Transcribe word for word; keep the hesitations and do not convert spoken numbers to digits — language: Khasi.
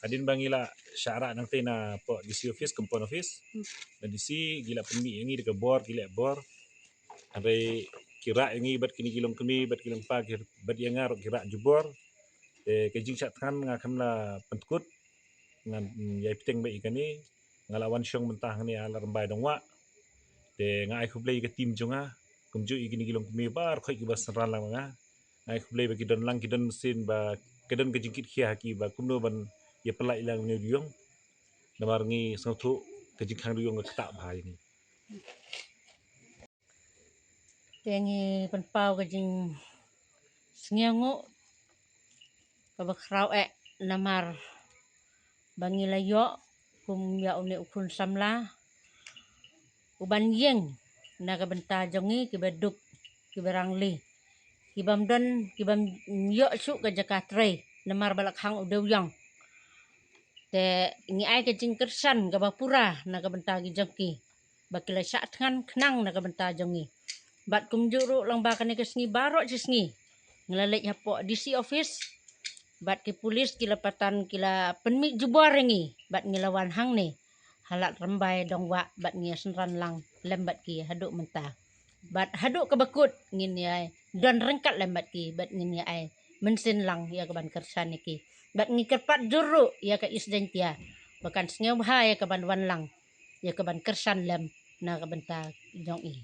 Hadien ba ngi la shah rah nangtei na poh D C office, compound office. Na D C ki la pynmih ïa ngi da ka bor, ki leh bor. Hynrei ki rah ïa ngi bad kine ki longkmie bad ki longpa, ki bad ïa nga ruh ki rah jubor. Te ka jingshah thngan nga khlem la pynkut. Ngan, mm, ïai bteng beit ïa kane. Nga la wan shong mynta hangne ha Lad Rymbai Dongwah. Te nga ai khublei ïa ka team jong nga, kumjuh ïa kine ki longkmie baroh khoit kiba synran lang ma nga. Nga ai khublei ba ki don lang, ki don mynsiem, ba ki don ka jingkitkhia ha ki ba kumno ban ïa pynlait lang ïa une u dewïong. Namar ngi sngewthuh ka jingkhang dewïong ka ktah bha ïa ngi. Te ngi pynpaw ka jingsngewnguh kaba khraw eh, namar ba ngi la ïoh kum ïa une u khun samla uban ïeng na ka bynta jong ngi kiba duk, kiba rangli, kibym don, kibym ïoh shuh ka jaka trei namar ba la khang u dewïong. Te ngi ai ka jingkyrshan kaba pura na ka bynta ki jong ki ba ki la shah thngan khnang na ka bynta jong ngi. Bad kumjuh ruh lyngba kane ka sngi baroh shi sngi ngi la leit hapoh D C office, bad ki pulit ki la patan, ki la pynmih jubor ïa ngi, bad ngi la wan hangne ha Lad Rymbai Dongwah, bad ngi ïa synran lang lem bad ki haduh mynta. Bad haduh kaba kut ngin ïa don ryngkat lem bad ki, bad ngin ïa ai mynsiem lang ïa kaban kyrshan ïa ki. Bad ngi kyrpad jur ruh ïa ka East Jaintia ba kan sngewbha ïa kaban wan lang ïa kaban kyrshan lem na ka bynta jong i.